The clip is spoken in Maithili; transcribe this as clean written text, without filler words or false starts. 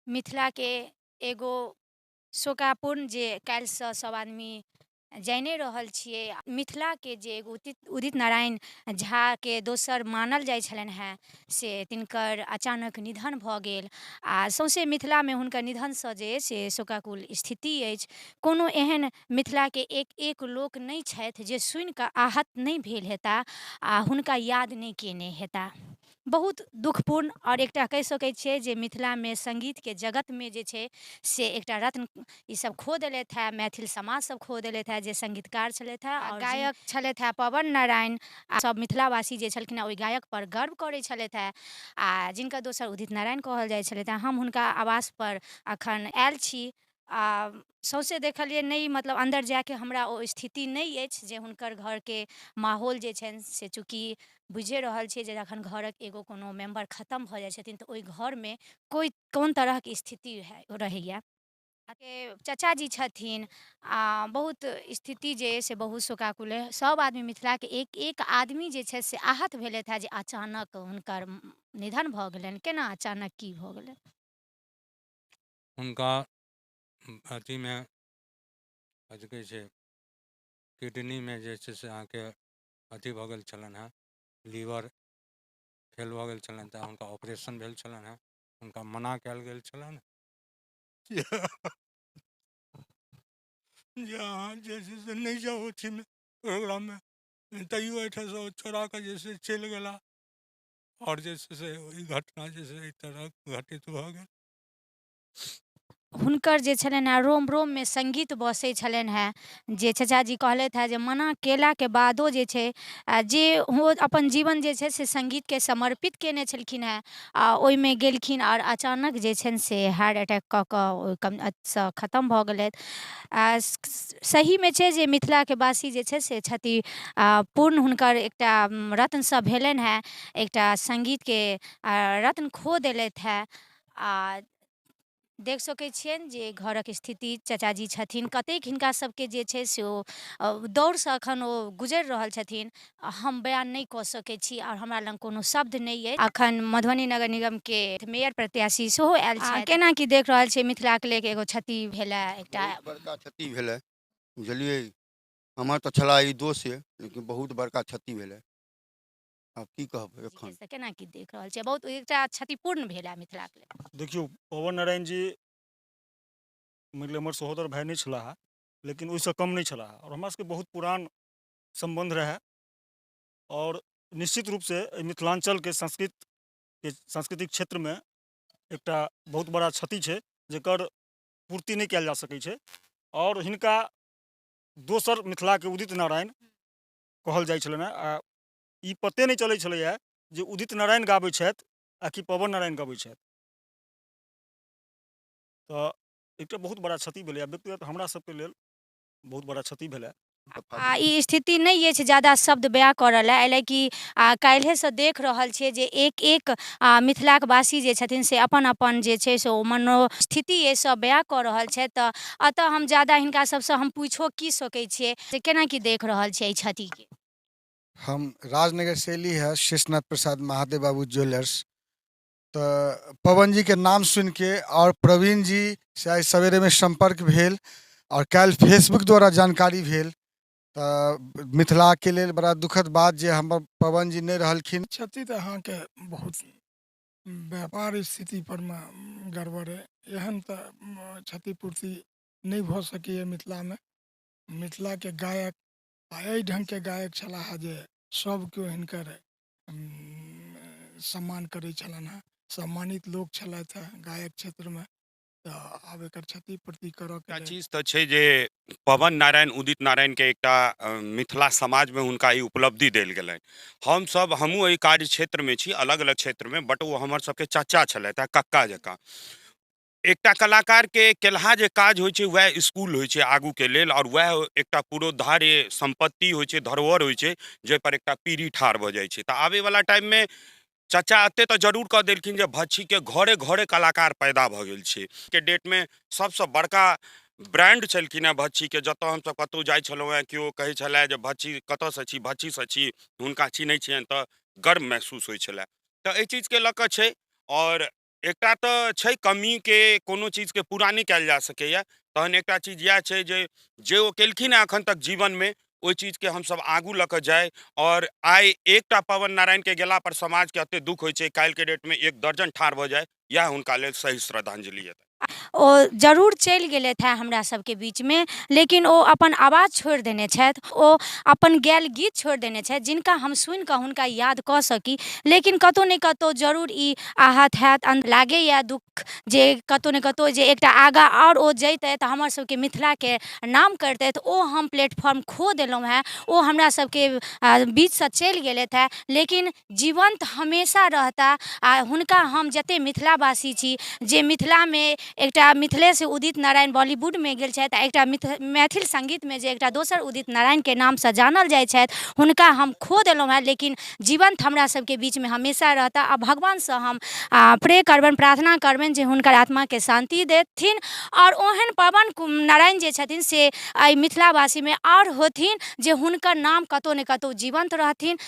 मिथिलाके एगो शोकापूर्ण जे काल्हिसँ सब आदमी जानिए रहल छियै। मिथिलाके जे एगो उदित उदित नारायण झाके दोसर मानल जाइ छलनि हेँ से तिनकर अचानक निधन भऽ गेल आ सौँसे मिथिलामे हुनकर निधनसँ जे से शोकाकुल स्थिति अछि। कोनो एहन मिथिलाके एक एक लोक नहि छथि जे सुनिकऽ आहत नहि भेल हेताह आ हुनका याद नहि कयने हेताह। बहुत दुखपूर्ण आओर एकटा कहि सकै छियै जे मिथिलामे सङ्गीतके जगतमे जे छै से एकटा रत्न ईसब खो देलथि हेँ, मैथिल समाज सब खो देलथि हेँ, जे सङ्गीतकार छलथि हेँ आओर गायक छलथि हेँ पवन नारायण। आ सब मिथिलावासी जे छलखिन हेँ ओहि गायकपर गर्व करै छलथि हेँ आ जिनका दोसर उदित नारायण कहल जाइ छलथि हेँ। हम हुनका आवासपर एखन आयल छी आ सौँसे देखलियै, नहि मतलब अन्दर जाइके हमरा ओ स्थिति नहि अछि जे हुनकर घरके माहौल जे छनि से, चूँकि बुझिए रहल छियै जे जखन घरक एगो कोनो मेम्बर खतम भऽ जाइ छथिन तऽ ओहि घरमे कोइ कोन तरहके स्थिति रहैए। के चचाजी छथिन आ बहुत स्थिति जे अइ से बहुत शोकाकुल अइ। सब आदमी मिथिलाके एक एक आदमी जे छथि से आहत भेलथि हेँ जे अचानक हुनकर निधन भऽ गेलनि, केना अचानक की भऽ गेलनि। हुनका अथीमे कथी कहै छै, किडनीमे जे छै से अहाँके अथी भऽ गेल छलनि हेँ, लीवर फेल भऽ गेल छलनि, तऽ हुनका ऑपरेशन भेल छलनि हेँ। हुनका मना कयल गेल छलनि जे अहाँ जे छै से नहि जाउ अथीमे प्रोग्राममे, तैयो एहिठामसँ ओ चोरा कऽ जे छै चलि गेला आओर जे छै से ई घटना जे छै एहि तरहक घटित भऽ गेल। हुनकर जे छलनि हेँ रोम रोममे सङ्गीत बसै छलनि हेँ, जे चचाजी कहलथि हेँ जे मना कयलाके बादो जे छै जे ओ अपन जीवन जे छै से सङ्गीतके समर्पित कयने छलखिन हेँ आ ओहिमे गेलखिन आओर अचानक जे छनि से हार्ट अटैक कऽ कऽ ओहि सँ खतम भऽ गेलथि। आ सहीमे छै जे मिथिलाके वासी जे छै से क्षति पूर्ण हुनकर एकटा रत्नसँ भेलनि हेँ, एकटा सङ्गीतके रत्न खो देलथि हेँ। आ देख सकै छियनि जे घरक स्थिति, चचाजी छथिन, कतेक हिनका सबके जे छै से ओ दौड़सँ एखन ओ गुजरि रहल छथिन, हम बयान नहि कऽ सकै छी आओर हमरा लग कोनो शब्द नहि अछि। एखन मधुबनी नगर निगमके मेयर प्रत्याशी सेहो आयल छथि। केना की देख रहल छियै मिथिलाके लेल एगो क्षति भेलै एकटा? बहुत बड़का क्षति भेलै, बुझलियै। हमर तऽ छला ई दोष यऽ, लेकिन बहुत बड़का क्षति भेलै, आब की कहब एखन। से केना की देख रहल छियै, बहुत एकटा क्षतिपूर्ण भेल है मिथिलाके लेल? देखियौ, पवन नारायण जी मतलब हमर सहोदर भाय नहि छलाह, लेकिन ओहिसँ कम नहि छलाह आओर हमरा सबके बहुत पुरान सम्बन्ध रहए आओर निश्चित रूपसँ एहि मिथिलाञ्चलके संस्कृतके सांस्कृतिक क्षेत्रमे एकटा बहुत बड़ा क्षति छै जकर पूर्ति नहि कयल जा सकै छै। आओर हिनका दोसर मिथिलाके उदित नारायण कहल जाइ छलनि हेँ आ ई पते नहि चलै छलैए जे उदित नारायण गाबै छथि आ कि पवन नारायण गबै छथि। तऽ एकटा बहुत बड़ा क्षति भेलैए, व्यक्तिगत हमरा सबके लेल बहुत बड़ा क्षति भेलै। आ ई स्थिति नहि अछि ज्यादा शब्द बयाँ करऽ लए, एहि लए कि काल्हिएसँ देख रहल छियै जे एक एक मिथिलाके वासी जे छथिन से अपन अपन जे छै से ओ मनोस्थिति अइ सब बयाँ कऽ रहल छथि। तऽ एतऽ हम ज्यादा हिनका सबसँ हम पूछिओ की सकै छियै जे केना की देख रहल छियै एहि क्षतिके। हम राजनगर शैली है शेषनाथ प्रसाद महादेव बाबू ज्वेलर्स। तऽ पवन जी के नाम सुनि के और प्रवीण जी से आइ सवेरे में संपर्क भेल और काल्हि फेसबुक द्वारा जानकारी भेल। तऽ मिथिला के लेल बड़ा दुखद बात जे हमर पवन जी नहि रहलखिन। क्षति तऽ अहाँके बहुत व्यापार स्थिति पर मे गड़बड़ अइ, एहन तऽ क्षतिपूर्ति नहि भऽ सकैए मिथिलामे। मिथिलाके गायक आ एहि ढङ्गके गायक छलाह जे सब केओ हिनकर सम्मान करै छलनि हेँ, सम्मानित लोक छलथि हेँ गायक क्षेत्रमे। तऽ आब एकर क्षतिपूर्ति करऽके एकटा लेल चीज तऽ छै जे पवन नारायण उदित नारायणके एकटा मिथिला समाजमे हुनका ई उपलब्धि देल गेलनि। हमसभ हमहूँ एहि कार्य क्षेत्रमे छी, अलग अलग क्षेत्रमे, बट ओ हमर सबके चचा छलथि आ कक्का जकाँ। एकटा कलाकारके केलहा जे काज होइ छै वएह स्कूल होइ छै आगूके लेल आओर वएह एकटा पुरोद्धार्य सम्पत्ति होइ छै, धरोहर होइ छै, जाहिपर एकटा पीढ़ी ठाढ़ भऽ जाइ छै। तऽ आबैवला टाइममे चचा एते तऽ जरूर कऽ देलखिन जे भच्छीके घरे घरे कलाकार पैदा भऽ गेल छै। के डेटमे सबसँ बड़का ब्रांड छलखिन हेँ भच्छीके। जतऽ हमसब कतहु जाइ छलहुँ हेँ, केओ कहै छलै जे भच्छी कतऽसँ छी, भच्छीसँ छी, हुनका चिन्है छियनि, तऽ गर्व महसूस होइ छलै। तऽ एहि चीजके लऽ कऽ छै। आओर एकटा तऽ छै कमीके कोनो चीजके पूरा नहि कयल जा सकैए। तहन एकटा चीज इएह छै जे जे ओ केलखिन हेँ एखन तक जीवनमे, ओहि चीजके हमसभ आगू लऽ कऽ जाइ। आओर आइ एकटा पवन नारायणके गेलापर समाजके एतेक दुःख होइ छै, काल्हिके डेटमे एक दर्जन ठाढ़ भऽ जाय, इएह हुनका लेल सही श्रद्धांजलि हेतै। ओ जरूर चलि गेलथि हेँ हमरा सबके बीचमे, लेकिन ओ अपन आवाज छोड़ि देने छथि, ओ अपन गायल गीत छोड़ि देने छथि, जिनका हम सुनिकऽ हुनका याद कऽ सकी। लेकिन कतहु ने कतहु जरूर ई आहत हैत, लागैए दुःख जे कतहु ने कतहु जे एकटा आगाँ आओर ओ जैतथि तऽ हमर सबके मिथिलाके नाम करितथि। ओ हम प्लेटफॉर्म खो देलहुँ हेँ, ओ हमरा सबके बीचसँ चलि गेलथि हेँ, लेकिन जीवन्त हमेशा रहता। आ हुनका हम जतेक मिथिलावासी छी, जे मिथिलामे एकटा मिथिलेसँ उदित नारायण बॉलीवुडमे गेल छथि, आ एकटा मैथिल सङ्गीतमे जे एकटा दोसर उदित नारायणके नामसँ जानल जाइ छथि, हुनका हम खो देलहुँ हेँ, लेकिन जीवन्त हमरा सबके बीचमे हमेशा रहता। आ भगवानसँ हम प्रे करबनि, प्रार्थना करबनि जे हुनकर आत्माके शान्ति देथिन, आओर ओहन पवन नारायण जे छथिन से एहि मिथिलावासीमे आओर होथिन, जे हुनकर नाम कतहु ने कतहु जीवन्त रहथिन।